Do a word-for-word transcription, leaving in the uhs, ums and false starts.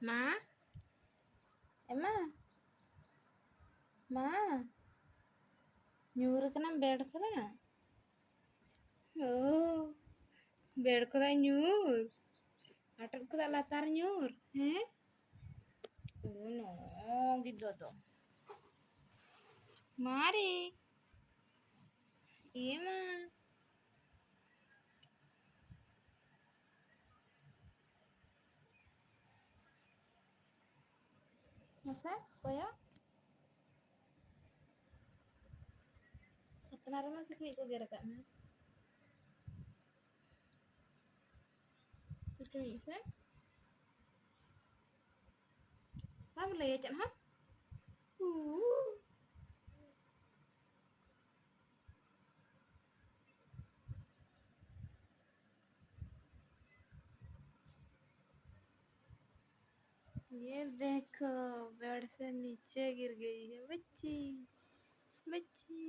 ᱢᱟ, ᱮᱢᱟ, ᱢᱟ, ᱧᱩᱨ ᱟᱠᱟᱱᱟᱢ ᱵᱮᱰ ᱠᱷᱚᱱᱟᱜ? ᱳ, ᱵᱮᱰ ᱠᱷᱚᱱᱟᱜ ᱧᱩᱨ, ᱦᱟᱴᱚᱜ ᱠᱷᱚᱱᱟᱜ ᱞᱟᱛᱟᱨ ᱧᱩᱨ, ᱦᱮᱸ? ᱳ ᱱᱚ, ᱜᱤᱫᱽᱨᱟᱹ ᱫᱚ᱾ ᱢᱟᱨᱮ, ᱮ ᱢᱟ᱾ ᱢᱟᱥᱮ ᱠᱚᱭᱚᱜ᱾ ᱟᱛᱱᱟ ᱨᱮᱢᱟ ᱥᱤᱠᱲᱤᱡ ᱠᱚ ᱜᱮᱨ ᱟᱠᱟᱫ ᱢᱮ᱾ ᱥᱤᱠᱲᱤᱡ ᱥᱮ? ᱵᱟᱢ ᱞᱟᱹᱭᱟ ᱪᱮᱫ ᱦᱚᱸ? ᱩ᱾ ये देखो, बेड से नीचे गिर गई है बच्ची, बच्ची।